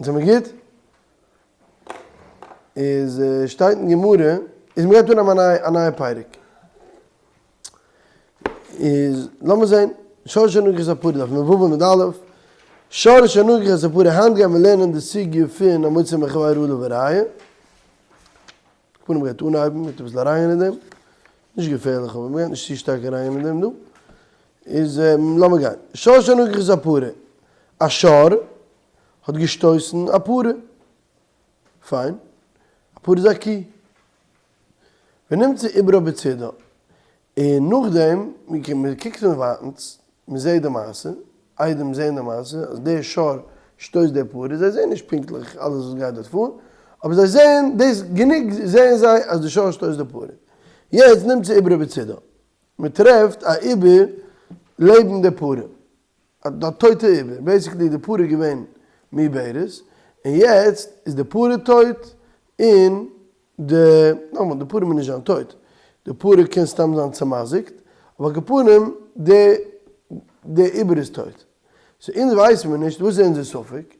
אונז זעמיר גוט? איז שטייט אין גמרא, איז מ'גייט אנהייבן א נייע א נייע פרק. איז לאמיר זעהן, שור שנגח את הפרה דף מ"ו עמוד א', שור שנגח את הפרה, היינט גייען מיר לערנען די סוגיא פון המוציא מחבירו עליו הראיה. קודם מ'גייט אנהייבן, מ'גייט אביסל אריינגיין אין דעם, נישט געפערליך אבער מ'גייט נישט צו שטארק אריינגיין אין דעם דא. איז לאמיר גיין. שור שנגח את הפרה, א שור האט געשטויסן א פרה. פיין. א פרה איז א קי. ונמצא עוברה בצידה. און נאכדעם, מען קוקט פון ווייטנס, מען זעט די מעשה, עדים זעען די מעשה, אז דער שור שטויסט די פרה, זיי זעען נישט פונקטליך אלעס וואס גייט דארט פאר, אבער זיי זעען דאס, גענוג זעען זיי אז די שור שטויסט די פרה. יעצט נמצא עוברה בצידה. מען טרעפט א עובר לעבן די פרה, א טויטע עובר, basically די פרה איז געווען מעוברת, און יעצט איז די פרה טויט, און די, נאכאמאל, די פרה מוז נישט זיין טויט, די פרה קען סתם זיין צעמזיקט, אבער על כל פנים די די עובר איז טויט. so אונז ווייסן מיר נישט, וואס איז אונזער ספק?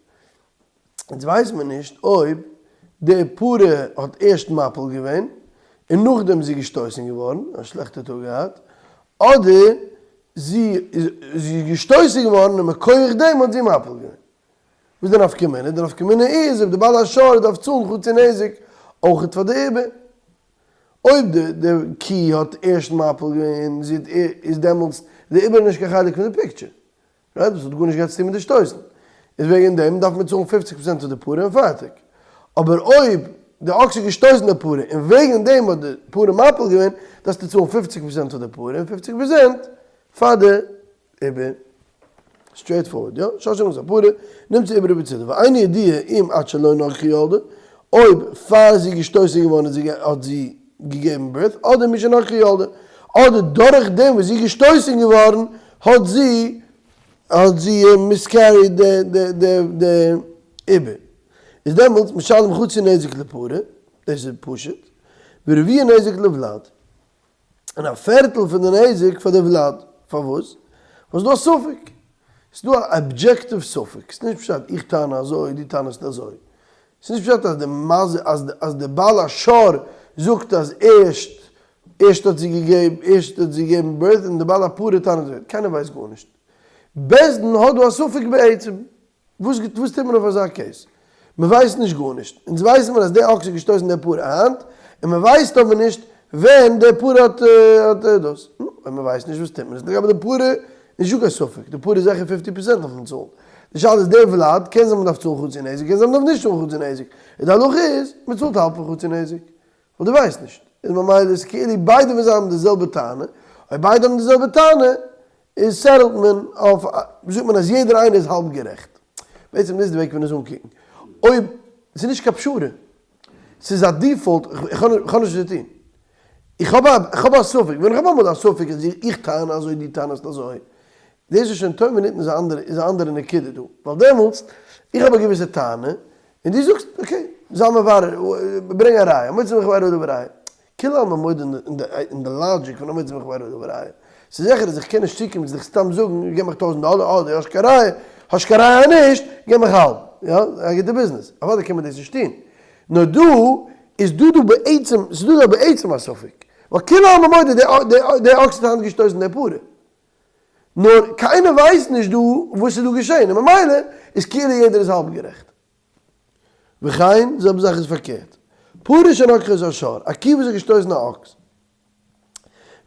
אונז ווייסן מיר נישט אויב די פרה האט ערשט מפיל געווען און נאכדעם איז זי געשטויסן געווארן, א שלעכטע טאג געהאט, אדער זי איז געשטויסן געווארן און מכח דעם האט זי מפיל געווען. וואס איז די נפקא מינה? די נפקא מינה איז אויב די בעל השור דארף צאלן חצי נזק אויכעט פאר די עובר. אויב די די קי האט ערשט מפיל געווען און זי האט איז דעמאלטס די עובר נישט קיין חלק פון די picture. right? דאס האט גארנישט געהאט צו טון מיט די שטויסן. איז וועגן דעם דארף מען צאלן פופציג פראצענט פאר די פרה און פארטיג. אבער אויב די אקס האט געשטויסן די פרה און וועגן דעם האט די פרה מפיל געווען, דארפסטו צאלן פופציג פראצענט פאר די פרה און פופציג פראצענט פאר די עובר. straight forward, יא? שור שנגח את הפרה, נמצא עוברה בצידה, ואינו ידוע אם עד שלא נגחה ילדה, אויב פאר זי איז געשטויסן געווארן האט זי געגעבן birth, אדער משנגחה ילדה, אדער דורך דעם וואס זי איז געשטויסן געווארן האט זי האט זי miscarried די די די די עובר, איז דעמאלטס משלם חצי נזק לפרה, דאס איז פשוט, ורביע נזק לוולד. און א פערטל פון די נזק פאר די ולד. פארוואס? ווייל ס'איז דא א ספק. ס'איז דא א objective ספק. ס'איז נישט פשט איך טענה אזוי, דו טענה'סט אזוי. ס'איז נישט פשט אז די מז אז אז די בעל השור זאגט אז ערשט ערשט האט זי געגעבן ערשט האט זי געגעבן birth און די בעל הפרה טענה'ט אזוי. קיינער ווייסט גארנישט. בית דין האט דא א ספק בעצם. וואס וואס טוט מען אויף אזא case? מען ווייסט נישט גארנישט, אונז ווייסן מיר אז די אקס האט געשטויסן די פרה היינט, און מען ווייסט אבער נישט ווען די פרה האט האט דאס, נו, אויב מען ווייסט נישט וואס טוט מען? איז לגבי די פרה נישט דא קיין ספק, די פרה איז זיכער fifty percent דארף מען צאלן, די שאלה איז די ולד, קען זיין מען דארף צאלן חצי נזק, קען זיין מען דארף נישט צאלן חצי נזק, און די הלכה איז, מען צאלט האלב פון חצי נזק, ווייל דו ווייסט נישט, איז ממילא איז כאילו ביידע פון זיי האבן די זעלבע טענה, אויב ביידע האבן די זעלבע טענה, איז settle ט מען אויף, זאגט מען אז יעדער איינער איז האלב גערעכט. בעצם דאס איז די וועג פון עס אנקוקן. אויב, ס'איז נישט קיין פשרה, ס'איז א default, איך האב נישט וואס צו טון. איך האב א, איך האב א ספק, ווען איך האב אמאל א ספק אז איך טענה אזוי דו טענה'סט אזוי, דאס איז שוין טוב מינוטן איז א אנדערע, איז א אנדערע נקודה דא, ווייל דעמאלטס, איך האב א געוויסע טענה, און דו זאגסט okay, זיי מברר, ברענג א ראיה, המוציא מחבירו עליו הראיה. כולי עלמא מודה אין די logic פון המוציא מחבירו עליו הראיה. ס'איז זיכער אז איך קען נישט צוקומען צו דיך סתם זאגן געב מיך טויזנט דאלער, אה דו האסט קיין ראיה, האסט קיין ראיה נישט, געב מיך האלב. יא, א גוטע ביזנעס. אוודאי קען מען דאס נישט טון. נאר דא איז דא דא בעצם, ס'איז דא דא בעצם א ספק. ווייל כולי עלמא מודה די אקס האט היינט געשטויסן די פרה. נאר קיינער ווייסט נישט דא וואס איז דא געשען, און ממילא איז כאילו יעדער איז האלב גערעכט. וכן, די זעלבע זאך איז פארקערט. פרה שנגחה את השור, א קו וואס האט געשטויסן א אקס.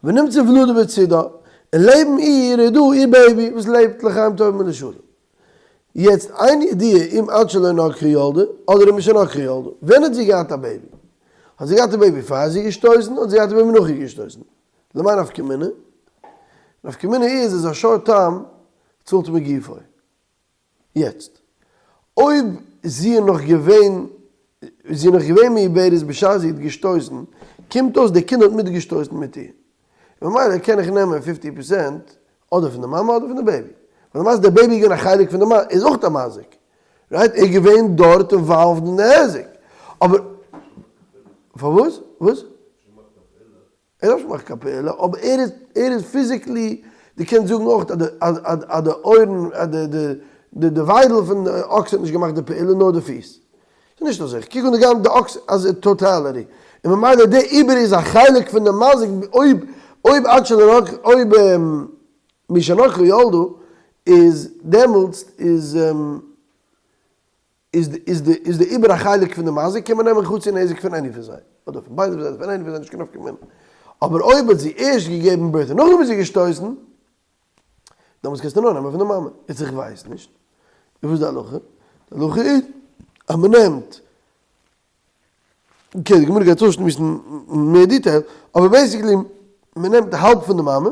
ונמצא ולדה בצידה, און לעבן איר איז דא איר baby וואס לעבט לחיים טובים ולשלום. יעצט איין ידיעה אם עד שלא נגחה ילדה, אדער אם משנגחה ילדה. ווען האט זי געהאט א baby? האט זי געהאט א baby פאר זי געשטויסן, אדער זי האט א baby נאך איר געשטויסן? למאי נפקא מינה? נפקא מינה איז אז א שור תם צאלט מגופו. יעצט, אויב זי איז נאך געווען, זי איז נאך געווען מעוברת בשעת זי האט געשטויסן, קומט אויס די קינד האט מיטגעשטויסן מיט איר. ממילא קען איך נעמען fifty percent אדער פון די מאמע אדער פון די baby. ווייל למעשה די baby איז געווען א חלק פון די מאמע, איז אויך א מזיק. right? ער איז געווען דארט involved אין די היזק. אבער, פארוואס? וואס? ער דארף נישט מאכן קיין פעולה, אבער ער איז ער איז physically, דו קענסט זאגן אויך אז די אז אז די אויערן אז די די. די די וויידל פון די אקס האט נישט געמאכט די פעולה נאר די פיס. ס'איז נישט אזוי, כ'קוק אן די גאנצע די אקס as a totality, און ממילא די עיבור איז א חלק פון די מזיק אויב אויב עד שלא נק אויב משנקרה ילדה איז דעמאלטס איז איז איז די איז די עיבור א חלק פון די מזיק קען מען נעמען חצי נזק פון any פון זיי, אדער פון ביידע פון זיי אדער פון any פון זיי נישט קיין נפקא מינה, אבער אויב האט זי ערשט געגעבן birth און נאכדעם איז זי געשטויסן, דעמאלטס קענסטו נאר נעמען פון די מאמע. איצט איך ווייס נישט. און וואס איז די הלכה? די הלכה איז אז מען נעמט, okay די גמרא גייט אויסשמועסן אין מער detail, אבער basically מען נעמט האלב פון די מאמע,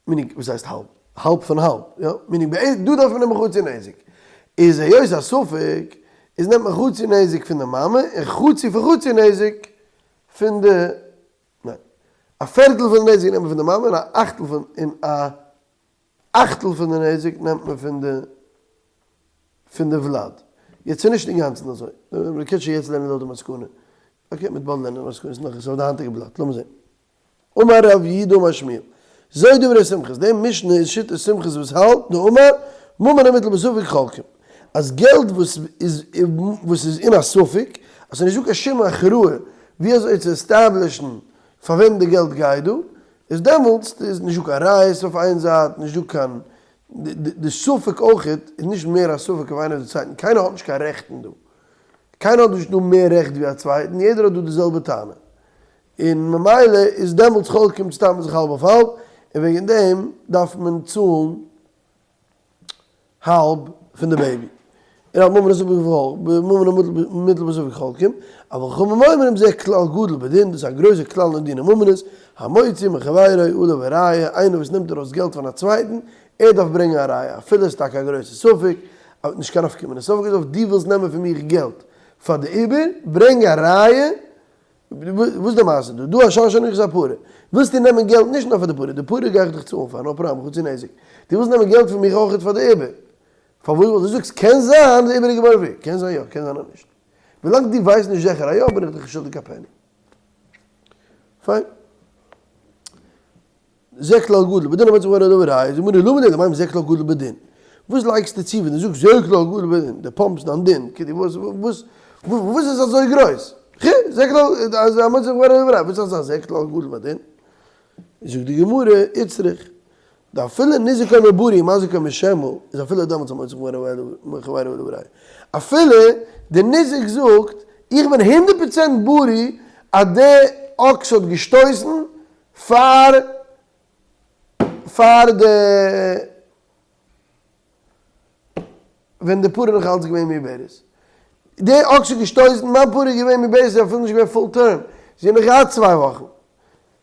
meaning וואס הייסט האלב? האלב פון האלב, יא, meaning דא דארף מען נעמען חצי נזק, איז היות א ספק, איז נעמט מען חצי נזק פון די מאמע און חצי פון חצי נזק פון די ניין. א פערטל פון די נזק נעמט מען פון די מאמע און א אכטל פון און א אכטל פון די נזק נעמט מען פון די פון די ולד. יעצט ס'איז נישט אינגאנצן אזוי. מ'קען שוין יעצט לערנען לויט די מסקנא. okay, מ'וועט באלד לערנען די מסקנא, ס'איז נאך ס'איז אויף די היינטיגע בלאט. לאמיר זען. אמר רב יהודה אמר שמואל. זו דברי סומכוס. די משנה איז שיטת סומכוס וואס האלט, דאמר, ממון המוטל בספק חולקים. אז געלט וואס איז וואס איז אין א ספק, אז ס'איז נישטא קיין שום הכרעה ווי אזוי צו establish ן פאר וועם די געלט גייט דא, איז דעמאלטס איז נישטא קיין ראיות אויף איין זייט, נישטא קיין, די ספק אויכעט איז נישט מער א ספק אויף איינער אדער צווייטן, קיינער האט נישט קיין רעכטן דא, קיינער האט נישט דא מער רעכט ווי א צווייטן, יעדער האט דא די זעלבע טענה, און ממילא איז דעמאלטס חולקים צוטיילט מען זיך האלב אויף האלב, און וועגן דעם דארף מען צאלן האלב פון די baby. און האט ממון המוטל בספק חולקים, אבל חכמים אומרים זה כלל גדול בדין, דאס איז א גרויסע כלל אין דיני ממונות, המוציא מחבירו עליו הראיה, איינער וואס נעמט ארויס געלט פון א צווייטן, ער דארף ברענגען א ראיה, אפילו עס איז טאקע א גרויסע ספק, אבער נישט קיין נפקא מינה, ספק איז אויב דו ווילסט נעמען פון מיך געלט פאר די עיבור, ברענג א ראיה, וואס איז די מעשה דא? דא א שור שנכנס הפרה. ווילסטו נעמען געלט נישט נאר פאר די פרה, די פרה גיי איך דיך צאלן פאר, no problem, חצי נזק. דו ווילסט נעמען געלט פון מיך אויכעט פאר די עיבור. פארוואס? ווייל דו זאגסט קען זיין די עיבור איז געבוירן ווי. קען זיין יא, קען זיין אז נישט. ווילאנג דו ווייסט נישט זיכער אז יא, בין איך דיך נישט שולדיג קיין פעני. פיין. זה כלל גדול בדין המוציא מחבירו עליו הראיה, זאגט מיר למה לי למימר זה כלל גדול בדין. וואס לייגסטו צו ווען דו זאגסט זה כלל גדול בדין? דו פאמפסט דיין דין, כאילו וואס וואס וואס איז אזוי גרויס? כ זה כלל אז המוציא מחבירו עליו הראיה, וואס איז אזא זה כלל גדול בדין? זאגט די גמרא, איצטריך, דאפילו ניזק אומר ברי ומזיק אומר שמא, איז אפילו דעמאלטס המוציא מחבירו עליו הראיה. אפילו די ניזק זאגט, איך בין הונדערט פראצענט ברי אז די אקס האט געשטויסן פאר פאר די ווען די פרה איז נאך אלץ געווען מעוברת. די אקס האט געשטויסן, מיין פרה איז געווען מעוברת, זי איז אפילו נישט געווען full term, זי האט נאך געהאט צוויי וואכן.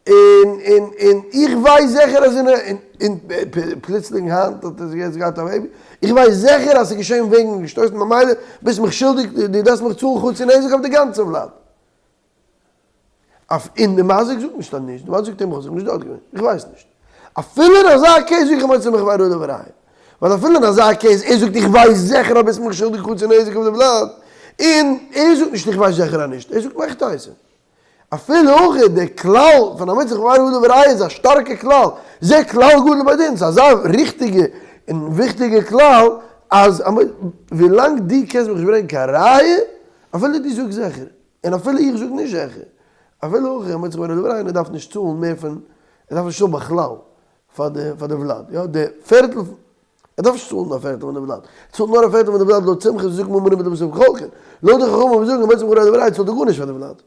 און און און איך ווייס זיכער אז און און פלוצלינג היינט האט זי יעצט געהאט א baby, איך ווייס זיכער אז ס'איז געשען וועגן געשטויסן ממילא ביסט מיך שולדיג, דו דארפסט מיך צאלן חצי נזק אויף די גאנצע ולד. אויף און די מזיק זאגט נישט אז נישט, די מזיק זאגט אים איך בין נישט דארט געווען, איך ווייס נישט. אפילו אין אזא case זאג איך המוציא מחבירו עליו הראיה. ווייל אפילו אין אזא case, ער זאגט איך ווייס זיכער אז ביסט מיך שולדיג חצי נזק אויף די ולד, און ער זאגט נישט איך ווייס זיכער אז נישט, ער זאגט מהיכי תיתי. אפילו הכי דער כלל פון המוציא מחבירו עליו הראיה איז א שטארקע כלל, זה כלל גדול בדין, ס'איז אזא ריכטיגע און וויכטיגע כלל אז ווילאנג דו קענסט מיך נישט ברענגען קיין ראיה, אפילו דו זאגסט זיכער, און אפילו איך זאג נישט זיכער, אפילו הכי המוציא מחבירו עליו הראיה, ער דארף נישט צאלן מער פון, ער דארף נישט צאלן בכלל פאר די פאר די ולד, יא די פערטל, ער דארף נישט צאלן א פערטל פון די ולד, ער צאלט נאר א פערטל פון די ולד לויט סומכוס וואס זאגט ממון המוטל בספק חולקין, לויט די חכמים וואס זאגן המוציא מחבירו עליו הראיה צאלט ער גארנישט פאר די ולד.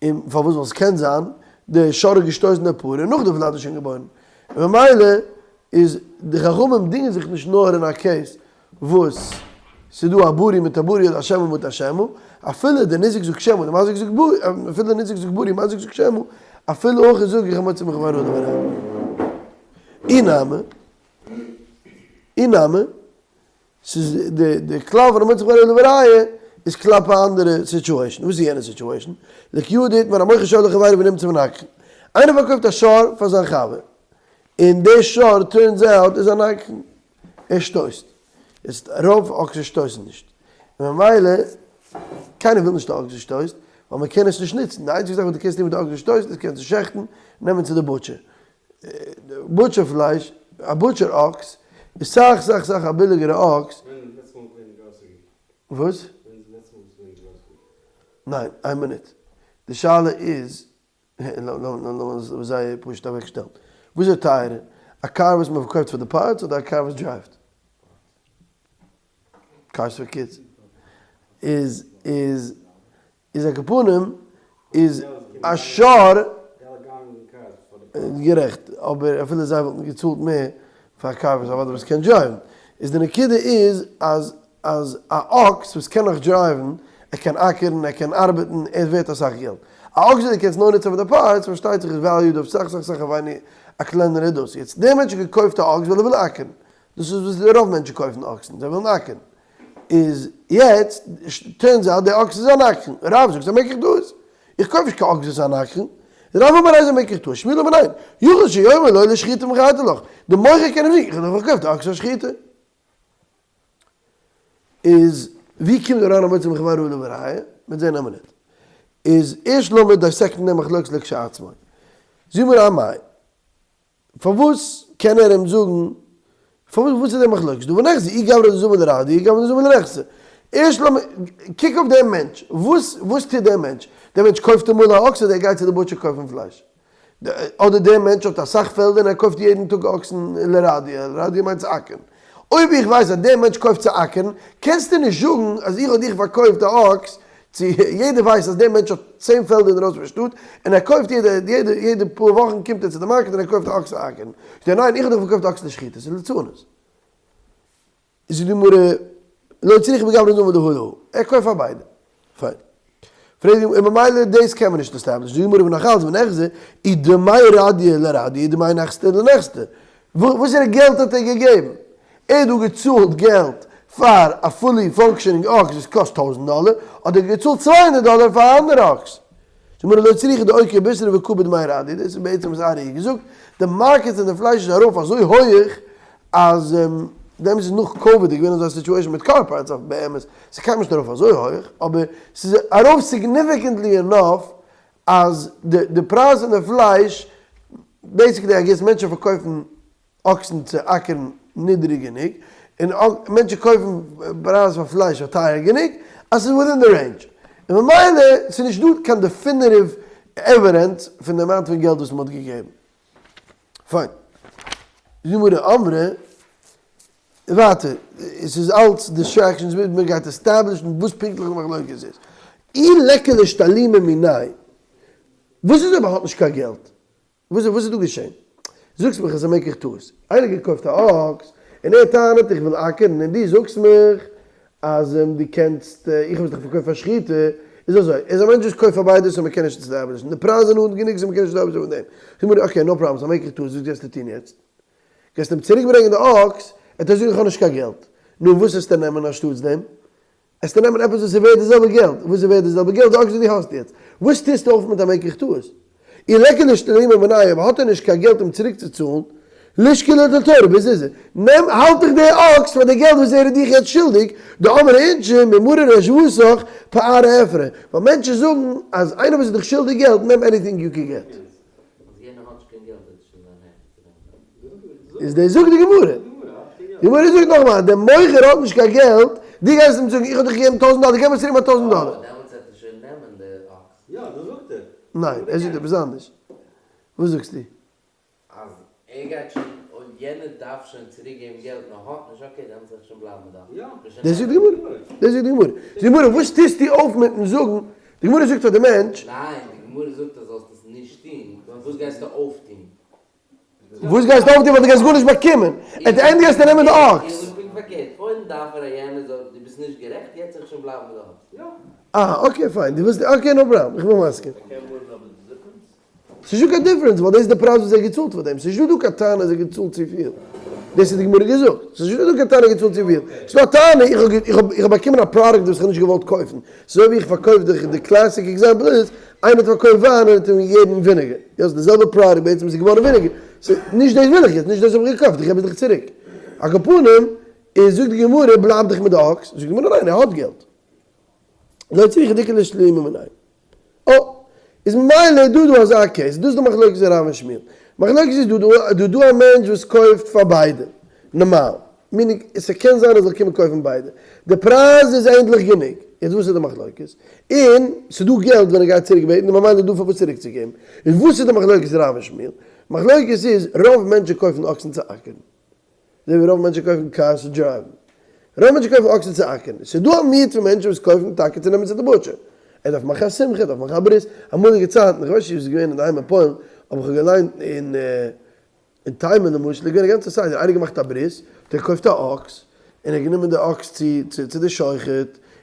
און פארוואס ווייל ס'קען זיין די שור האט געשטויסן די פרה און נאך די ולד איז שוין געבוירן, און ממילא איז די חכמים דינגען זיך נישט נאר אין א case וואס ס'איז דא א ברי מיט א ברי אדער א שמא מיט א שמא, אפילו די ניזק זאגט שמא די מזיק זאגט ברי, אפילו די ניזק זאגט ברי מזיק זאגט שמא, אפילו הכי זאג איך המוציא מחבירו עליו הראיה. אי נמי, אי נמי, ס'איז די די כלל פון המוציא מחבירו עליו הראיה איז כלפי א אנדערע situation, וואס איז יענע situation? לכי דאיתמר המוכר שור לחבירו ונמצא מנגחן, איינער פארקויפט א שור פאר זיין חבר, און די שור turns out איז א נגחן, ער שטויסט. יעצט רוב אקסן שטויסן נישט, און ממילא קיינער וויל נישט א אקס וואס שטויסט, ווייל מען קען עס נישט נוצן, די איינציגע זאך וואס דו קענסט טון מיט די אקס וואס שטויסט איז קענסט עס שעכטן, נעמען צו די butcher. butcher פלייש. א butcher אקס איז סאך סאך סאך א ביליגערע אקס. וואס? ניין, איין מינוט. די שאלה איז, לאמיר זייער פשוט אוועקשטעלן. וואס איז טייערער? א קאר וואס מען פארקויפט פאר די parts אדער א קאר וואס drive ט? Cars for Kids. איז איז איז על כל פנים איז א שור גערעכט אבער אפילו זיי וואלטן געצאלט מער פאר א קאר וואס אוודאי וואס קען drive ן איז די נקודה איז אז אז א אקס וואס קען נאך drive ן ער קען אקערן ער קען ארבעטן ער איז ווערט אסאך געלט א אקס וואס דו קענסט נאר נוצן פאר די parts פארשטייט זיך איז valued אויף סאך סאך סאך א ווייניג א קלענערע דאס יעצט דער מענטש האט געקויפט א אקס ווייל ער וויל אקערן דאס איז וואס רוב מענטשן קויפן אקסן, זיי ווילן אקערן. איז יעצט turns out די אקס איז אן אקסן, רב זאגט ס'איז א מקח טעות, איך קויף נישט קיין אקס וואס איז אן אקסן, רב אמר איז א מקח טעות, שמואל אמר ניין, יכול שיאמר לו לשחיטה מכרתי לך, די מוכר קען אים זאגן איך האב דאך פארקויפט די אקס פאר שחיטה. איז ווי קומט אריין המוציא מחבירו עליו הראיה? מ'וועט זען אין א מינוט. איז ערשט לאמיר dissect ן דעם מחלוקת לכשעצמו. זאג מיר אמאי. פארוואס קען ער אים זאגן, פארוואס וואס איז די מחלוקת דא, וניחזי אי גברא דזבין לרדיא אי גברא דזבין לנכסי, ערשט לאמיר, קוק אויף דעם מענטש, וואס וואס טוט דער מענטש, דער מענטש קויפט אמאל א אקס אדער ער גייט צו די butcher קויפן פלייש, אדער דער מענטש האט אסאך פעלדער און ער קויפט יעדן טאג אקסן לרדיא, לרדיא מיינט צו אקערן, אויב איך ווייס אז דער מענטש קויפט צו אקערן, קענסטו נישט זאגן אז איך האב דיך פארקויפט א אקס צו יעדער ווייסט אז דער מענטש האט צען פעלדער אינדרויסן פון שטאט, און ער קויפט יעדע יעדע יעדע פאר וואכן קומט ער צו די market און ער קויפט א אקס אקערן. זאגט ער ניין איך האב דיך פארקויפט א אקס לשחיטה, ס'איז ליצנות. זאגט די גמרא לא צריכא בגברא דזבין דהא להא, ער קויפט פאר ביידע. פיין. פרעגט די גמרא, און ממילא דאס קען מען נישט establish ן. זאגט די גמרא ונאך אלץ וניחזי אי דמי רדיא לרדיא אי דמי נכסי לנכסי. וואסערע געלט האט ער געגעבן? ער האט דא געצאלט געלט פאר א fully functioning אקס וואס קאסט טויזענט דאלער, האט ער געצאלט 200 דאלער פאר א אנדערע אקס. זאגט מיר לא צריכא דאוקי בישרא וקא בדמי רדיא, דאס איז בעצם וואס ארי האט געזאגט, די market פון די פלייש איז ארויף אזוי הויעך אז דעמאלטס איז נאך קאוויד איז געווען אזא situation מיט car parts אויף באמת, ס'איז קיינמאל נישט ארויף אזוי הויעך, אבער ס'איז ארויף significantly enough אז די פרייז פון די פלייש, basically I guess מענטשן פארקויפן אקסן צו אקערן נידעריג גענוג, און מענטשן קויפן פרייז פאר פלייש פאר טייער גענוג, אז ס'איז within די range. און ממילא ס'איז נישט דא קיין definitive evidence פון די amount פון געלט וואס מ'האט געגעבן. פיין. די גמרא אמרה, ווייטער, עס איז אלץ distractions ביז מ'גייט establish ן וואס פונקטליך די מחלוקת איז. אי ליכא לאשתלומי מיניה, וואס איז אויב ער האט נישט קיין געלט? וואס איז דא געשען? זאגסט מיך אז ס'איז א מקח טעות. איינער האט געקויפט א אקס, און ער טענה'ט איך וויל אקערן, און דו זאגסט מיך אז דו קענסט, איך האב עס דאך פארקויפט פאר שחיטה, איז אזוי, ער איז א מענטש וואס קויפט פאר ביידע so מ'קען נישט establish ן, די פרייז איז נאנט גענוג so מ'קען נישט establish ן פון דעם. זאג מיר okay no problem, ס'איז א מקח טעות, וואס גייסטו טון יעצט? גייסט אים צוריק ברענגען די אקס? ער וועט זאגן איך האב נישט קיין געלט. נו וואס וועסטו נעמען אנשטאטס דעם? עסטו נעמען עפעס וואס איז ווערט די זעלבע געלט, וואס איז ווערט די זעלבע געלט, די אקס וואס דו האסט יעצט, וואס טוסטו אויף מיט א מקח טעות? אי ליכא לאשתלומי מיניה, אויב האט ער נישט קיין געלט אים צוריק צו צאלן, לישקול לתורא בזוזא, נעם, האלט דיך די אקס פאר די געלט וואס ער איז דיך יעצט שולדיג, דאמרי אינשי ממרי רשוותך פארע עפרא, ווייל מענטשן זאגן אז איינער וואס איז דיך שולדיג געלט, נעם anything you can get. איז דאס זאגט די גמרא. די גמרא זאגט נאכאמאל, דער מוכר האט נישט קיין געלט, דו גייסט אים זאגן איך האב דיך געגעבן טויזנט דאלער, געב מיר צוריק מיין טויזנט דאלער. ניין, ער זאגט עפעס אנדערש. וואס זאגסטו? אז ער גייט שוין, אויב יענער דארף שוין צוריק געבן געלט נאר האט נישט, okay דעמאלטס וועל איך שוין בלייבן מיט די. דאס זאגט די גמרא. דאס זאגט די גמרא. זאגט די גמרא, וואס טוסטו אויף מיטן זאגן, די גמרא זאגט פאר די מענטש. ניין, די גמרא זאגט אז זאלסט עס נישט טון, וואס גייסטו אויפטון? וואס גייסטו אויפטון ווייל דו גייסט גארנישט באקומען, at the end גייסטו נעמען די אקס. איך זאג פונקט פארקערט, קודם דארף ער אז יענער זאל, דו ביסט נישט גערעכט, יעצט זאל איך שוין בלייבן מיט די אקס. אה okay פיין, דו ווילסט, okay no problem, איך בין מסכים. ס'נישט דא קיין difference ווייל דאס איז די פרייז וואס ער האט געצאלט פאר דעם, ס'נישט דא דא קיין טענה אז ער האט געצאלט צופיל, דאס האט די גמרא געזאגט, ס'נישט דא דא קיין טענה ער האט געצאלט צופיל, ס'איז דא א טענה איך האב איך האב באקומען א פראדוקט וואס איך האב נישט געוואלט קויפן, ס'איז אזוי ווי איך פארקויף דיך, די classic example איז, איינער האט פארקויפט וויין און האט אים געגעבן vinegar, יא ס'איז די זעלבע פראדוקט בעצם איז געווארן vinegar, ס'איז נישט דאס וויל איך יעצט, נישט דאס האב איך געקויפט, איך געב עס דיך צוריק. על כל פנים, איז זאגט די גמרא בלייב דיך מיט די אקס, זאגט די גמרא ניין ער האט געלט. לא צריכא דאיכא לאשתלומי מיניה. אה! איז ממילא איז דא דא אזא case, דאס איז די מחלוקת רב און שמואל. מחלוקת איז דא דא דא א מענטש וואס קויפט פאר ביידע, נארמאל, meaning ס'קען זיין ער זאל קומען קויפן ביידע, די פרייז איז ענדליך גענוג, יעצט וואס איז די מחלוקת? און ס'דא געלט ווען ער גייט צוריק בעטן און ממילא איז דא פארוואס צוריק צו געבן, איז וואס איז די מחלוקת רב און שמואל? מחלוקת איז רוב מענטשן קויפן אקסן צו אקערן, אזוי ווי רוב מענטשן קויפן cars צו drive ן. רוב מענטשן קויפן אקסן צו אקערן. ס'איז דא א מיעוט פון מענטשן וואס קויפן טאקע צו נעמען צו די butcher. ער דארף מאכן א שמחה, ער דארף מאכן א ברית. אמאליגע צייטן, איך ווייס נישט ווי ס'איז געווען אינדערהיים אין פוילן, אבער איך האב געליינט אין אין תימן למשל איז געווען א גאנצע סדר, איינער האט געמאכט א ברית, האט ער געקויפט א אקס, און ער האט גענומען די אקס צו צו צו די שוחט,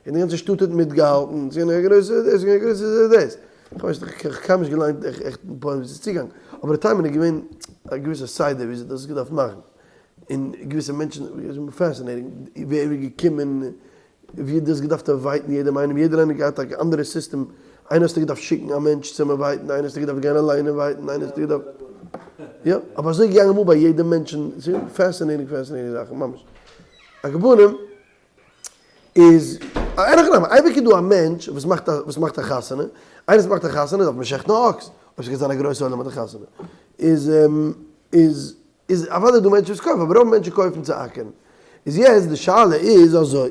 און די גאנצע שטאט האט מיטגעהאלטן, ס'איז געווען א גרויסע דאס, ס'איז געווען א גרויסע דאס. איך ווייס נישט, איך האב קיינמאל נישט געליינט עכט אין פוילן ווי ס'איז צוגעגאנגען, אבער אין תימן איז געווען א געוויסע סדר וויאזוי דאס געדארפט מאכן, און געוויסע מענטשן, fascinating, ווער איז געקומען, ווי האט דאס געדארפט invite ן יעדעם איינעם, יעדער איינער האט געהאט א אנדערע סיסטעם, איינער האסטו געדארפט שיקן א מענטש צו אים invite ן, איינער האסטו געדארפט גיין אליין invite ן, איינער האסטו געדארפט, יא, אבער אזוי איז געגאנגען אמאל ביי יעדע מענטשן, ס'איז fascinating fascinating זאכן ממש, על כל פנים. איז אין הכי נמי, אייביג איז דא א מענטש וואס מאכט א וואס מאכט א חתונה, איינער וואס מאכט א חתונה דארף מען שעכטן א אקס, אויב ס'גייט זיין א גרויסע עולם ביי די חתונה, איז איז איז אוודאי דא מענטשן וואס קויפן, אבער רוב מענטשן קויפן צו אקערן. איז יעצט די שאלה איז אזוי,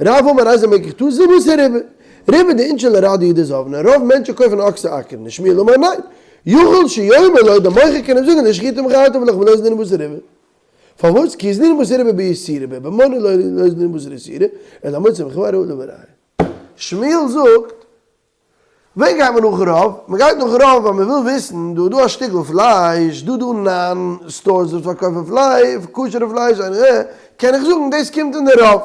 רב אמר איזה מקח טעות זה בתר רובא, רובא דאינשי לרדיא דזבני, רוב מענטשן קויפן אקס צו אקערן, און שמואל אמר ניין, יכול שיאמר לו, די מוכר קען אים זאגן לשחיטה מכרתיו לך ולא זנינו בתר רובא. פארוואס? כי זנין בתר רובא באיסורא בממונא לא לא זנין בתר איסורא, אלא המוציא מחבירו עליו הראיה. שמואל זאגט, ווען גייט מען נאך רוב? מען גייט נאך רוב ווייל מען וויל וויסן, דא איז דא א שטיקל פלייש, דא דא ניין stores וואס פארקויפן פלייש, כשר'ע פלייש, קען איך זאגן דאס קומט אין די רוב.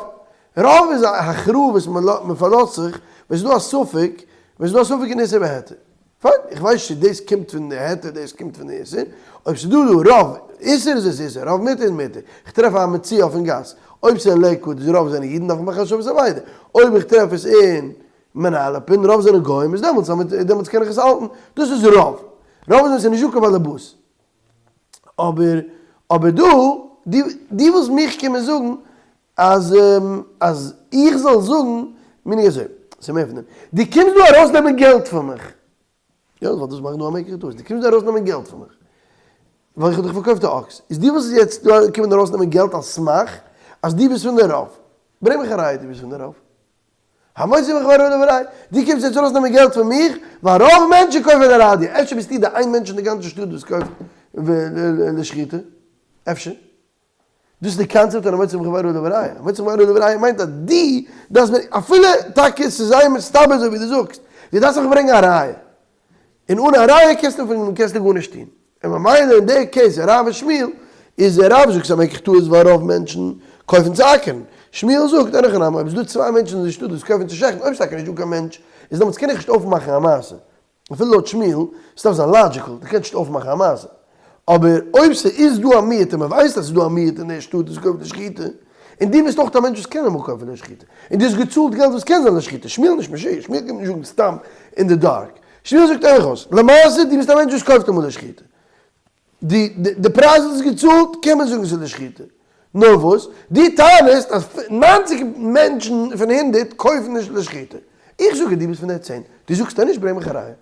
רוב איז א הכרעה וואס מען פארלאזט זיך ווען ס'איז דא א ספק, ווען ס'איז דא א ספק אין איסור והיתר. פיין, איך ווייס נישט צו דאס קומט פון די היתר דאס קומט פון די איסור, אויב ס'איז דא דא רוב איסור איז עס איסור, רוב מותר איז מותר, איך טרעף א מציאה אויפן גאס, אויב ס'איז אין לעיקוואד איז רוב זענען אידן דארף איך מאכן השבת אבידה, אויב איך טרעף עס אין מנהלפין רוב זענען גוים איז דעמאלטס דעמאלטס קען איך עס האלטן, דאס איז רוב, רוב איז ווען ס'איז נישטא קיין באלעבאס, אבער אבער דא, דו דו ווילסט מיך קומען זאגן אז אז איך זאל זאגן meaning אזוי, ס'איז מער פון דעם, דו קומסט דא ארויסנעמען געלט פון מיך, יא ווייל דאס מאכט דא א מקח טעות, דו קומסט דא ארויסנעמען געלט פון מיך, ווייל איך האב דיך פארקויפט א אקס, איז דו ווילסט יעצט דא קומען ארויסנעמען געלט על סמך אז דו ביסט פון די רוב, ברענג מיך א ראיה דו ביסט פון די רוב. המוציא מחבירו עליו הראיה, דו קומסט יעצט ארויסנעמען געלט פון מיך, ווייל רוב מענטשן קויפן די ראדיא, אפשר ביסטו די איין מענטש אין די גאנצע שטאט וואס קויפט לשחיטה, אפשר. דאס איז די קאנצעפט פון המוציא מחבירו עליו הראיה, המוציא מחבירו עליו הראיה מיינט אז דו דארפסט מיר, אפילו טאקע ס'איז זייער מסתבר אזוי ווי דו זאגסט, דו דארפסט מיך ברענגען א ראיה, און אן א ראיה קענסטו פון קענסטו גארנישט טון, און ממילא אין די case רב און שמואל, איז דער רב זאגט ס'איז א מקח טעות ווייל רוב מענטשן קויפן צו אקערן, שמואל זאגט אין הכי נמי אויב איז דא צוויי מענטשן אין די שטאט וואס קויפן צו שעכטן אויב ס'איז טאקע נישט דא קיין מענטש איז דעמאלטס קען איך נישט אויפמאכן א מעשה, אפילו לויט שמואל, ס'דארף זיין logical, דו קענסט נישט אויפמאכן א מעשה. אבער אויב ס'איז דא א מיעוט און מ'ווייסט אז ס'איז דא א מיעוט אין די שטאט וואס קויפט לשחיטה, און דו ביסט אויך א מענטש וואס קען אמאל קויפן לשחיטה, און דו האסט געצאלט געלט וואס קען זיין לשחיטה, שמואל נישט משוגע, שמואל קומט נישט זאגן סתם אין די dark, שמואל זאגט אויך אויס, למעשה דו ביסט א מענטש וואס קויפט אמאל לשחיטה, די די פרייז וואס דו האסט געצאלט קען מען זאגן ס'איז לשחיטה, נאר וואס, דו טענה'סט אז 90 מענטשן פון 100 קויפן נישט לשחיטה, איך זאג אז דו ביסט פון די צען, דו זאגסט אז נישט ברענג מיך א ראיה.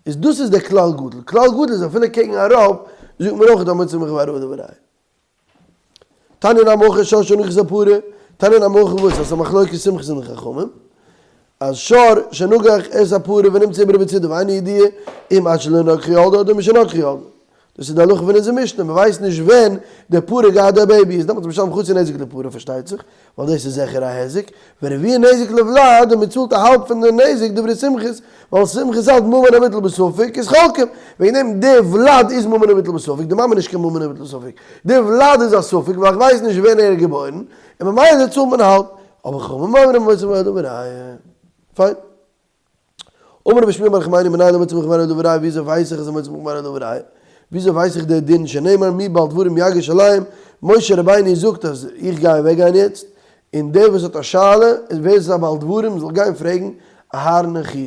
איז דאס איז דער כלל גדול, כלל גדול איז אפילו קעגן א רוב זאגט מען אויך המוציא מחבירו עליו הראיה. תניא נמי הכי שור שנגח את הפרה, תניא נמי הכי וואס? אז ס'איז א מחלוקת סומכוס און די חכמים, אז שור שנגח את הפרה ונמצא עוברה בצידה ואינו ידוע אם עד שלא נגחה ילדה אדער משנגחה ילדה. דאס איז די הלכה פון אונזער משנה, מען ווייסט נישט ווען די פרה געהאט די baby, איז דעמאלטס משלם חצי נזק לפרה פארשטייט זיך, ווייל דאס איז זיכער א היזק, ורביע נזק לוולד, און מען צאלט א האלב פון די נזק דברי סומכוס, ווייל סומכוס האלט ממון המוטל בספק איז חולקים, וועגן דעם די ולד איז ממון המוטל בספק, די מאמע איז נישט קיין ממון המוטל בספק, די ולד איז א ספק ווייל איך ווייס נישט ווען ער איז געבוירן, און ממילא צאלט מען האלב, אבער חכמים אומרים המוציא מחבירו עליו הראיה. פיין. אמר רבי שמואל בר נחמני מנין להמוציא מחבירו עליו הראיה וויאזוי ווייס איך אז המוציא מחבירו עליו הראיה? וויאזוי ווייס איך די דין שנאמר מי בעל דברים יגיש אליהם, משה רבינו זאגט אז איך גיי אוועק גיין יעצט, און דער וואס האט א שאלה איז ווער ס'איז א בעל דברים זאל גיין פרעגן אהרן און חור,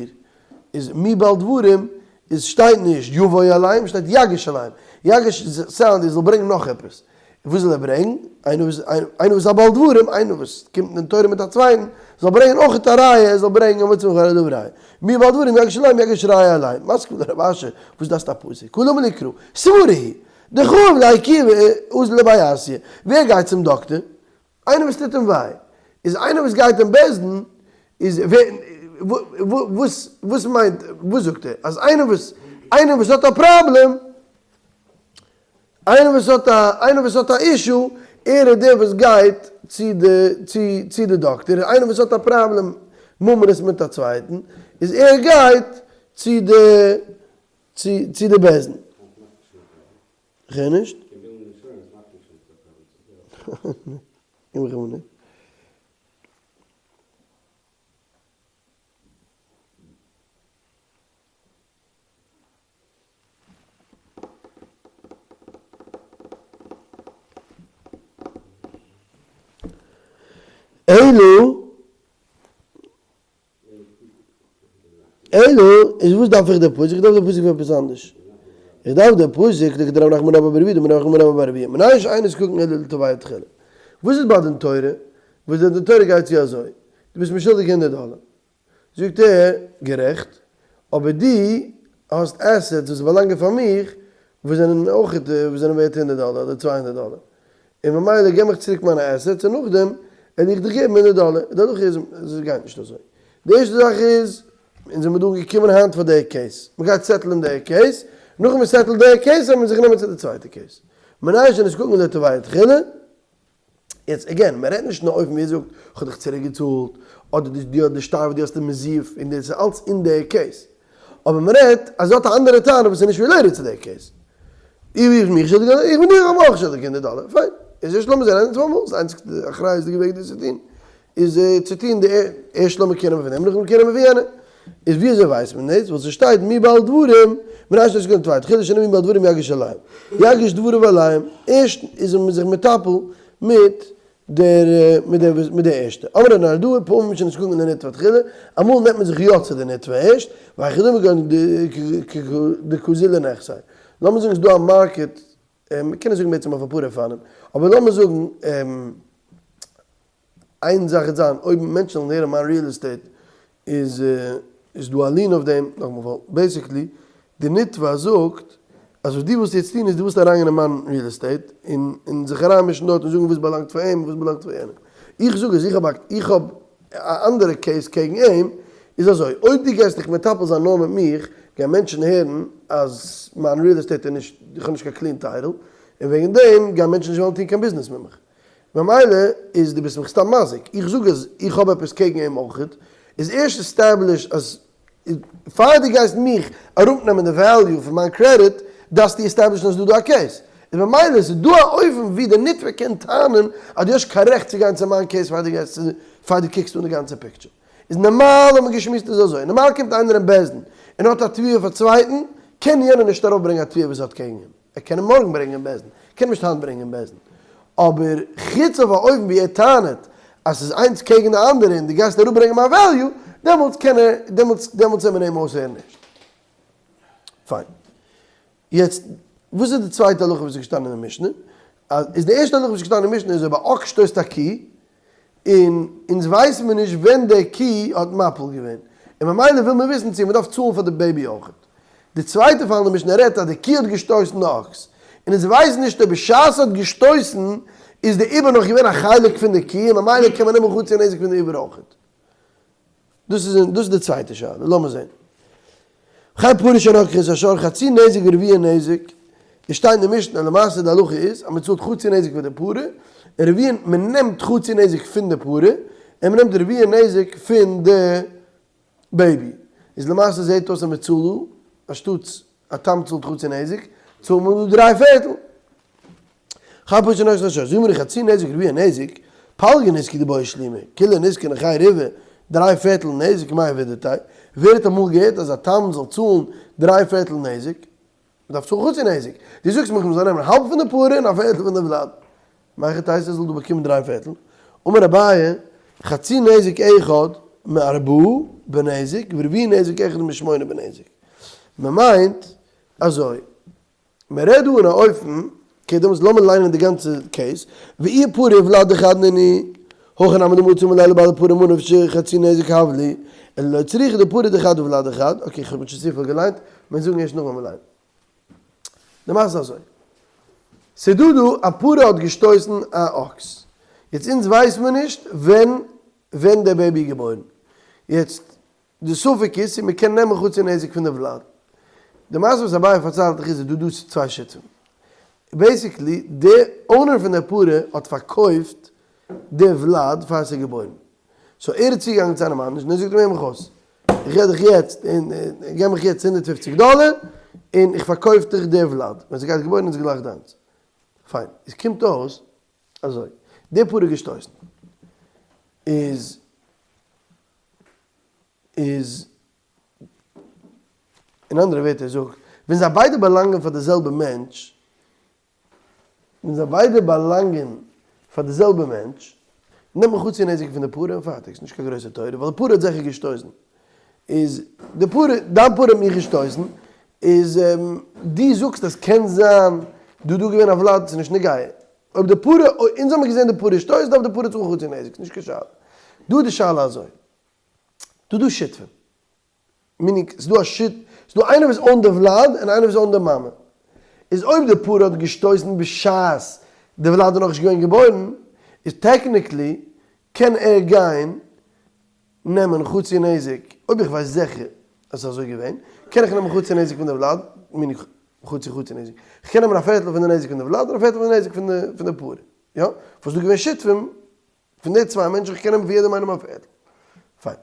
איז מי בעל דברים איז שטייט נישט יבוא אליהם שטייט יגיש אליהם, יגיש sound איז זאל ברענגן נאך עפעס. וואס זאל ער ברענגן? איינער וואס איינער וואס איז א בעל דברים, איינער וואס קומט אין תורה מיט א צווייטן, זאל ברענגען אויך א ראיה, ער זאל ברענגען המוציא מחבירו עליו הראיה. מיהו בעל דברים יגיש עליהם יגיש ראיה אליין. מתקיף לה רב אשי, וואס דארפסטו א פסוק? הא למה לי קרא? סברא היא דכאיב ליה עכובא אזיל לבי אסיא. ווער גייט צום דאקטער? איינער וואס טוט אים וויי. איז איינער וואס גייט אין בית דין, איז ווער, וואס, וואס מיינט, וואס זאגט ער? אז איינער וואס, איינער וואס האט א פראבלעם, איינער וואס האט א, איינער וואס האט א issue, ער איז דער וואס גייט צו די, צו, צו די דאקטער, און איינער וואס האט א פראבלעם ממונות מיט א צווייטן, איז ער גייט צו די, צו, צו די בית דין. כ'הער נישט. גיב מיך א מינוט. אלא אלא איז וואס דארף איך די פסוק? איך דארף די פסוק פאר עפעס אנדערש. איך דארף די פסוק לכדרב נחמן רבא בר אבוה דאמר רב נחמן רבא בר אבוה מנין שאין נזקקין אלא לתובע תחילה. וואס איז ביי דין תורה? וואס די דין תורה גייט צו אזוי, דו ביסט מיר שולדיג הונדערט דאלער. זאגט ער, גערעכט, אבער דו האסט assets וואס באלאנגען פאר מיך וואס זענען אויך וואס זענען ווערט הונדערט דאלער אדער 200 דאלער, און ממילא געב מיך צוריק מיינע assets און נאכדעם וועל איך דיך געבן הונדערט דאלער. די הלכה איז אז עס גייט נישט אזוי. די ערשטע זאך איז, אונז זעמיר דא געקומען היינט פאר די case, מען גייט settle ן די case, נאכן מען settle ט די case וועט מען זיך נעמען צו די צווייטע case. מנין שנזקקין לתובע תחילה. יעצט again, מען רעדט נישט אין א אופן ווי ער זאגט, כ'האב דיך צוריק געצאלט, אדער די האסט די שטר וואס דו האסט אים מזיוף, און דאס איז אלץ אין די case. אבער מען רעדט אז ער האט א אנדערע טענה וואס איז נישט related צו די case. איך בין מיך שולדיג אדער איך בין דיר אויך שולדיג הונדערט דאלער, פיין. איז ערשט לאמיר זען אז אונז האבן אלס איינציגסטע אחריות'דיגע וועג דאס צו טון, איז צו טון די ערשט לאמיר קענען פון דעם נאכדעם קענען מיר פון יענעם. איז ווי אזוי ווייסט מען דאס? ווייל ס'שטייט מיהו בעל דברים, מנין שנזקקין לתובע תחילה שנאמר מיהו בעל דברים יגיש עליהם. יגיש דבריו עליהם, ערשט איז מען זיך מטפל מיט דער מיט דער מיט דער ערשטע. אמרי נהרדעא פעמים שנזקקין לנתבע תחילה, אמאל נעמט מען זיך יא צו די נתבע ערשט, והיכי דמי כגון דקאזיל לנכסיה. לאמיר זאגן ס'איז דא א market, מ'קען עס זאגן בעצם אויף אפאר אופנים, אבער לאמיר זאגן איין זאך וועט זיין, אויב מענטשן זאלן הערן מיין real estate איז איז דא א lien אויף דעם, נאכאמאל ווייל basically די נתבע זאגט אז וואס דו ווילסט יעצט טון איז דו ווילסט אריינגיין אין מיין real estate און און זיך אריינמישן דארט און זאגן וואס באלאנגט פאר אים און וואס באלאנגט פאר יענעם. איך זאג אז איך האב א איך האב א אנדערע case קעגן אים, איז אזוי, אויב דו גייסט דיך מטפל זיין נאר מיט מיך, גייען מענטשן הערן אז מיין real estate איז נישט, איך האב נישט קיין clean title, און וועגן דעם גייען מענטשן נישט וועלן טון קיין ביזנעס מיט מיך. ממילא איז דו ביסט מיך סתם מזיק, איך זאג אז איך האב עפעס קעגן אים אויכעט, איז ערשט establish אז פאר דו גייסט מיך אראפנעמען די value פון מיין קרעדיט דארפסטו establish ן אז ס'איז דא דא א case, איז ממילא איז דא א אופן ווי די נתבע קען טענה'ן אז דו האסט קיין רעכט צו גיין צו מיין case פאר דו גייסט צו פאר דו קוקסט אן די גאנצע picture. איז נארמאל האט מען געשמועסט איז אזוי, נארמאל קומט איינער אין בית דין און האט א תביעה פאר צווייטן, קען יענער נישט ארויפברענגען א תביעה וואס ער האט קעגן אים. ער קען אים מארגן ברענגען אין בית דין, ער קען אים נישט היינט ברענגען אין בית דין, אבער חוץ אויף א אופן ווי ער טענה'ט אז ס'איז איינס קעגן די אנדערע און דו גייסט אראפברענגען מיין value, דעמאלטס קען ער, דעמאלטס דעמאלטס זאל מען אים אויסהערן נישט. פיין. יעצט, וואס איז די צווייטע הלכה וואס איז געשטאנען אין משנה? אז איז די ערשטע הלכה וואס איז געשטאנען אין משנה איז אויב א אקס שטויסט א קי, און אונז ווייסן מיר נישט ווען דער קי האט מפיל געווען, און ממילא וויל מען וויסן צו מען דארף צאלן פאר די baby אויכעט. די צווייטע פאל אין די משנה רעדט אז די קי האט געשטויסן די אקס, און אונז ווייסן נישט אויב בשעת ס'האט געשטויסן איז די עובר נאך געווען א חלק פון די קי, און ממילא קען מען נעמען חצי נזק פון די עובר אויכעט. דאס איז דאס איז די צווייטע שאלה, לאמיר זען. וכן פרה שנגחה את השור חצי נזק ורביע נזק, עס שטייט אין די משנה למעשה די הלכה איז אז מען צאלט חצי נזק פאר די פרה, און רביע מען נעמט חצי נזק פון די פרה, און מען נעמט רביע נזק פון די baby, איז למעשה זעט אויס אז מען צאלט דא, אנשטאטס א תם צאלט חצי נזק, צאלט מען דא דריי פערטל. כאפ נישט און אויס זאג מיר חצי נזק רביע נזק, פלגא נזקא דבעי שלומי, כוליה נזקא נכי ריבעא, דריי פערטל נזק מאי עבידתיה, ווער האט אמאל געהערט אז א תם זאל צאלן דריי פערטל נזק? מ'דארף צאלן חצי נזק, דו זאגסט מיך מ'זאל נעמען האלב פון די פרה און א פערטל פון די ולד, מהיכי תיתי זאל דא באקומען דריי פערטל? אמר אביי, חצי נזק אחד מארבעה בנזק ורביע נזק אחד משמונה בנזק, מ'מיינט אזוי, מען רעדט דא אין א אופן. Okay, דעמאלטס לאמיר ליינען די גאנצע case. ואי פרה וולד דחד נינהו, הכי נמי דמצי אמר ליה לבעל הפרה ממה נפשך חצי נזק הב לי, אלא לא צריכא דפרה דחד וולד דחד, okay איך האב שוין צופיל געליינט, מיר זאגן ערשט נאך ווען מיר ליינען. די מעשה איז אזוי, ס'דא דא א פרה האט געשטויסן א אקס, יעצט אונז ווייס מיר נישט ווען ווען דער baby איז געבוירן, יעצט די ספק איז צו מ'קען נעמען חצי נזק פון די ולד. די מעשה וואס אביי פארציילט דיך איז אז דא דא צוויי שותפים. Basically די owner פון די פרה האט פארקויפט די ולד פאר עס איז געבוירן. So ער איז צוגעגאנגען צו איינעם אנדערש און ער זאגט אים הער מיך אויס, איך געב דיך יעצט און געב מיך יעצט 150 דאלער און איך פארקויף דיך די ולד. ווען ס'גייט געבוירן איז גלייך דיינס. פיין. עס קומט אויס אזוי. די פרה איז געשטויסן. איז. איז, אין אנדערע ווערטער זאגט, ווען זיי ביידע באלאנגען פאר די זעלבע מענטש, ווען זיי ביידע באלאנגען פאר די זעלבע מענטש, נעמט מען חצי נזק פון די פרה און פארטיג, ס'נישט קיין גרויסע תורה, ווייל די פרה האט זיכער געשטויסן, איז די פרה, דיין פרה האט מיך געשטויסן, איז דו זאגסט אז קען זיין דא דא געווען א ולד, ס'איז נישט נוגע, אויב די פרה, אונז האמיר געזען די פרה שטויסט דארף די פרה צאלן חצי נזק, ס'נישט קיין שאלה. דא איז די שאלה אזוי, דא דא שותפים, meaning ס'איז דא א שות, ס'איז דא איינער וואס own ט די ולד און איינער וואס own ט די מאמע. איז אויב די פרה האט געשטויסן בשעת די ולד איז נאכנישט געווען געבוירן, איז technically קען ער גיין נעמען חצי נזק, אויב איך ווייס זיכער אז ס'איז אזוי געווען, קען איך נעמען חצי נזק פון די ולד, meaning חצי חצי נזק, איך קען נעמען א פערטל פון די נזק פון די ולד און א פערטל פון די נזק פון די פרה, יא? וואס דא געווען שותפים פון די צוויי מענטשן, איך קען נעמען פון יעדעם איינעם א פערטל. פיין.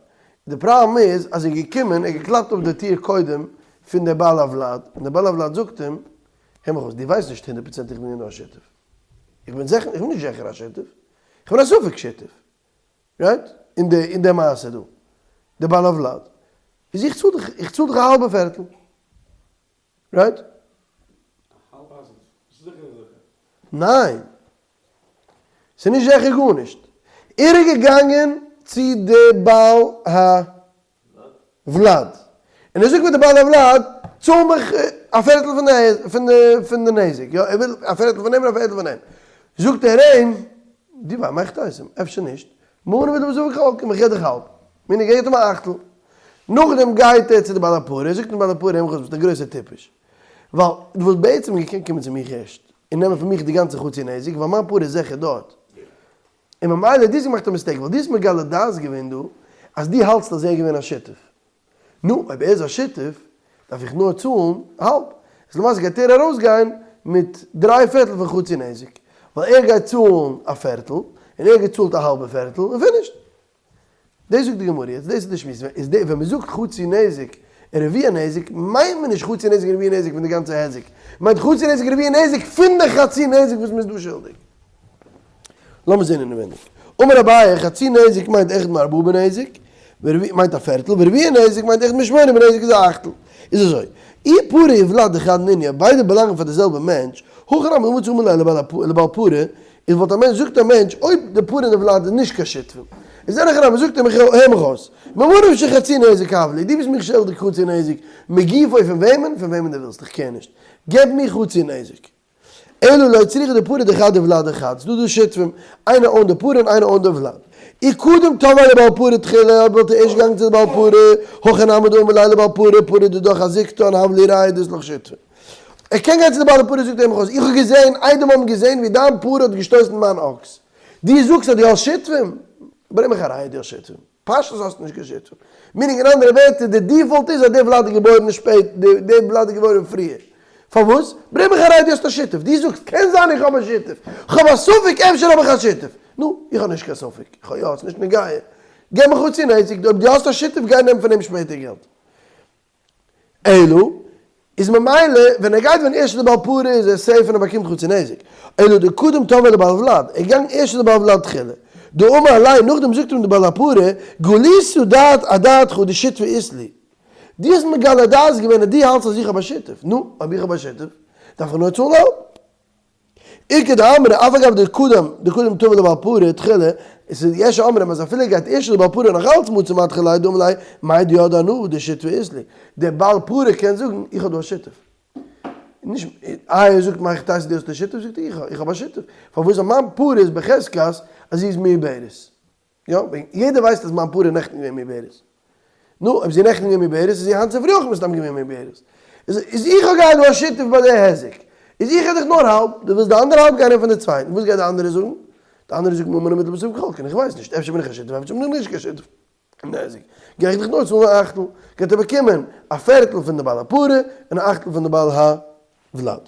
די פראבלעם איז אז ער איז געקומען, ער האט געקלאפט אויף די טיר קודם פון דער בעל הוולד, און דער בעל הוולד זאגט אים, הער מיך אויס, דו ווייסט נישט הונדערט פראצענט איך בין געווען דא א שותף. איך בין זיכער, איך בין נישט זיכער א שותף. איך בין א ספק שותף. Right? אין די אין די מעשה דא. די בעל הוולד. איז איך צאל דיך, איך צאל דיך א האלבע פערטל. Right? ניין. ס'איז נישט זיכער גארנישט. ער איז געגאנגען צו די בעל הוולד. און ער זאגט פאר די בעל הוולד, צאל מיך א פערטל פון די פון די פון די נזק. יא, ער וויל א פערטל פון אים און א פערטל פון אים. זאגט ער אים, דו ווייסט מאך טעותים, אפשר נישט. מארגן וועט ער זאגן חלקים, איך געב דיך האלב. Meaning ער געבט אים א אכטל. נאכדעם גייט ער צו די בעל הפרה, זאגט אים בעל הפרה, הער מיך אויס, ביסט א גרויסער טיפש. ווייל דו וואלסט בעצם געקענט קומען צו מיך ערשט, און נעמען פון מיך די גאנצע חצי נזק, ווייל מיין פרה איז זיכער דארט. און ממילא דו האסט געמאכט א mistake, ווייל דו האסט מגלה דעת געווען דא, אז דו האלטסט אז ער איז געווען א שותף. נו, אויב ער איז א שותף, דארף איך נאר צאלן האלב. איז למעשה גייט ער ארויסגיין מיט דריי פערטל פון חצי נזק, ווייל ער גייט צאלן א פערטל, און ער געצאלט א האלבע פערטל, און finished. דאס זאגט די גמרא יעצט, דאס איז די שמועס, איז די ווען מען זאגט חצי נזק און רביע נזק, מיינט מען נישט חצי נזק און רביע נזק פון די גאנצע היזק, מיינט חצי נזק און רביע נזק פון די חצי נזק וואס מען איז דא שולדיג. לאמיר זען אינעווייניג. אמר אביי, חצי נזק מיינט אחד מארבעה בנזק, ורביע מיינט א פערטל, ורביע נזק מיינט אחד משמונה בנזק איז א אכטל. איז אזוי, אי פרה וולד דחד נינהו, ביידע באלאנגען פאר די זעלבע מענטש, הכי נמי דמצי אמר ליה לבעל פרה, איז וואלט א מענטש, זאגט א מענטש, אויב די פרה און די ולד איז נישט קיין שותפים, איז אין הכי נמי, זאגט ער מיך, הער מיך אויס, ממה נפשך חצי נזק הב לי, דו ביסט מיך שולדיג חצי נזק, מגופו פון וועמען? פון וועמען דו ווילסט, איך care נישט, געב מיר חצי נזק. אלא לא צריכא דפרה דחד וולד דחד, ס'דא דא שותפים, איינער own ט די פרה און איינער own ט די ולד. אי קדם תבעיה לבעל פרה תחילה, אויב וואלט ער ערשט געגאנגען צו די בעל פרה, הכי נמי דאמר ליה לבעל פרה, פרה דידך אזיקתן הב לי ראיה דאית לך שותפין. ער קען גיין צו די בעל הפרה זאגט ער מיך אויס, איך האב געזען, עדים האבן געזען ווי דיין פרה האט געשטויסן מיין אקס. דו זאגסט אז דו האסט שותפים? ברענג מיך א ראיה דו האסט שותפים. פשטות האסטו נישט קיין שותפים. Meaning אין אנדערע ווערטער די default איז אז די ולד איז געבוירן שפעט, די ולד איז געבוירן פריער. פארוואס? ברענג מיך א ראיה דו האסט א שותף. דו זאגסט קען זיין איך האב א שותף. כ'האב א ספק אפשר האב איך א שותף. נו, איך האב נישט קיין ספק. איך האב יא, ס'נישט נוגע. געב מיך חצי נזק, אויב דו האסט א שותף גיי נעם פון אים שפעטער געלט. אלא איז ממילא ווען ער גייט ווען ערשט צו די בעל פרה איז ער safe און ער באקומט חצי נזק, אלא דקדם תבעיה לבעל ולד, ער איז געגאנגען ערשט צו די בעל ולד תחילה, דאמר ליה נאכדעם זאגט אים די בעל הפרה גלית דעת אדעתך דשותפא אית לי, דו האסט מגלה דעת געווען אז דו האלטסט אז איך האב א שותף, נו, אויב איך האב א שותף דארף איך נאר צאלן האלב. איכא דאמרי אף על גב דקדם דקדם תבעיה לבעל פרה תחילה, עס איז יש אומרים אז אפילו גייט ערשט לבעל פרה נאך אלץ מצי מדחי ליה דאמר ליה מאי דידענא דשותפא אית לי, דער בעל פרה קען זאגן איך האב דא א שותף. נישט, איי ער זאגט מהיכי תיתי דו האסט א שותף, זאגט ער איך איך האב א שותף, פארוואס אז מיין פרה איז בחזקת אז זי איז מעוברת, יא, וועגן יעדער ווייסט אז מיין פרה איז נעכטן געווען מעוברת, נו, אויב זי איז נעכטן געווען מעוברת איז זי היינט צופרי אויך מסתם געווען מעוברת, איז איז איך האב געהאט דא א שותף ביי די היזק, איז איך האב דיך נאר האלב, דו ווילסט די אנדערע האלב גיי נעם פון די צווייטן, וואס גייט די אנדערע זאגן? די אנדערע זאגט ממון ומוטל בספק חולקין, איך ווייס נישט, אפשר בין איך א שותף אפשר בין איך נישט קיין שותף. נזק, גיי איך דיך נאר צאלן א אכטל, גייט ער באקומען א פערטל פון די בעל הפרה און א אכטל פון די בעל הוולד.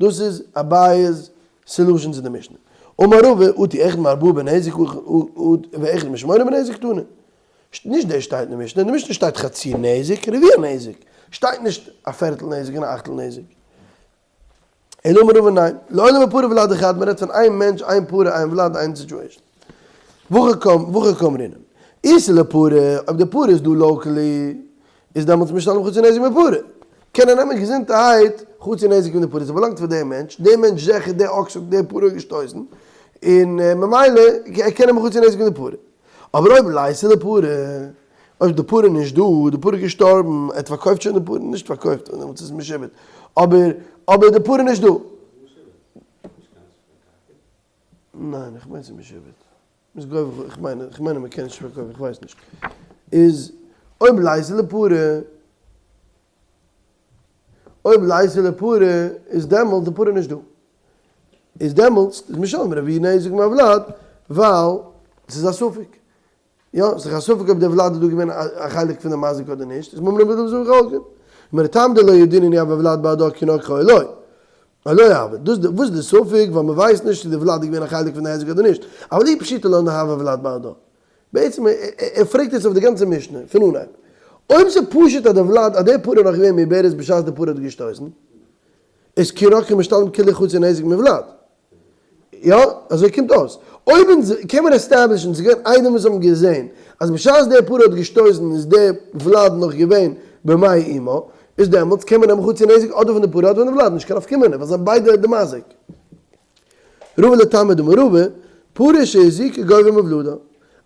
דאס איז אביי'ס solution צו די משנה. אמר רבא, אטו אחד מארבעה בנזק ואחד משמונה בנזק תנא. נישט דאס שטייט אין די משנה, אין די משנה שטייט חצי נזק, רביע נזק, שטייט נישט א פערטל נזק און א אכטל נזק. אלא אמר רבא ניין, לעולם בפרה וולד אחד, מען רעדט פון איין מענטש, איין פרה, איין ולד, איין situation. והכי קאמרינן. איתא לפרה, אויב די פרה איז דא locally, איז דעמאלטס משתלם חצי נזק מפרה. קען ער נעמען געזונטערהייט חצי נזק פון די פרה, ס'באלאנגט פאר דעם מענטש, דער מענטש זעכער, דער אקס האט די פרה געשטויסן, און ממילא ער קען נעמען חצי נזק פון די פרה. אבער אויב ליתא לפרה, אויב די פרה איז נישט דא, די פרה איז געשטארבן, ער האט פארקויפט שוין די פרה, נישט פארקויפט, דעמאלטס איז עס משועבד, אבער אבער די פרה איז נישט דא. ניין, איך מיין ס'איז משועבד. מ'איז גובה, איך מיין, איך מיין אז מ'קען נישט פארקויפן, איך ווייס נישט. איז אויב ליתא לפרה, אויב ליתא לפרה איז דעמאלטס די פרה נישט דא. איז דעמאלטס איז משלם רביע נזק מהוולד ווייל ס'איז א ספק. יא, ס'איז דאך א ספק אויב דער ולד איז דא געווען א חלק פון די מזיק אדער נישט, איז ממילא מוז מען חולקין. כלומר טעם דלא ידעינן אי הוה ולד בהדה כי נגחה או לא. או לא הוה. דאס די וואס איז די ספק ווייל מ'ווייסט נישט צו די ולד איז געווען א חלק פון די היזק אדער נישט. אבל אי פשיטא לן דהוה ולד בהדה. בעצם ער פרעגט יעצט אויף די גאנצע משנה פון אנהייב. אויב ס'איז פשוט אז די ולד אז די פרה איז נאך געווען מעוברת בשעת די פרה האט געשטויסן, איז כי נגחה משתלם כוליה חצי נזק מוולד. יא, אזוי קומט אויס. אויב אונז קען מען establish ן, ס'איז געווען עדים וואס האבן געזען אז בשעת דער פרה האט געשטויסן איז דער ולד נאך געווען במעי אמו, איז דעמאלטס קען מען נעמען חצי נזק אדער פון די פרה אדער פון די ולד, נישט קיין נפקא מינה, ווייל זיי זענען ביידע די מזיק. רבא לטעמיה דאמר רבא, פרה שהזיקה גובה מוולדה.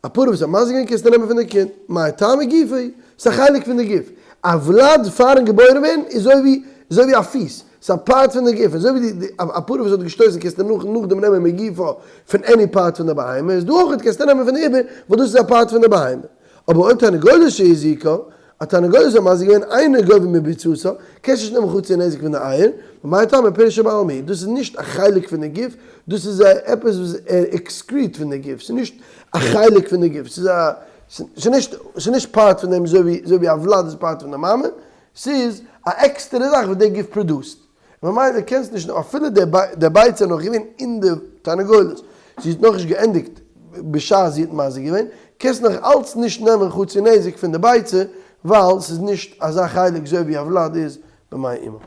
א פרה וואס האט מזיק געווען קענסטו נעמען פון די קינד, מאי טעמא גופה היא, ס'איז א חלק פון די גוף, א ולד פארן געבוירן ווערן איז אזוי ווי אזוי ווי א פיס, ס'איז א part פון די גוף, אזוי ווי די א פרה וואס האט געשטויסן קענסטו נאך נאכדעם נעמען מגופה פון any part פון די בהמה, איז דא אויך קענסטו נעמען פון די עובר ווייל דאס איז א part פון די בהמה. אבער אויב תרנגולת שהזיקה, א תרנגולת האט מזיק געווען אינו גובה מביצתה, קענסט נישט נעמען חצי נזק פון די אייער, ומאי טעמא פירשא בעלמא היא, דאס איז נישט א חלק פון די גוף, דאס איז א עפעס וואס ער excrete פון די גוף, ס'איז נישט א חלק פון די גוף, ס'איז א, ס'איז נישט, ס'איז נישט part פון דעם אזוי ווי, אזוי ווי א ולד איז part פון די מאמע, ס'איז א עקסטערע זאך וואס די גוף produce ט. ממילא קענסט נישט אפילו די ביצה איז נאך געווען אין די תרנגולת, זי האט נאכנישט געענדיגט בשעת זי האט מזיק געווען, קענסט נאך אלץ נישט נעמען חצי נזק פון די ביצה ווייל ס'איז נישט אזא חלק אזוי ווי א ולד איז במעי אמו.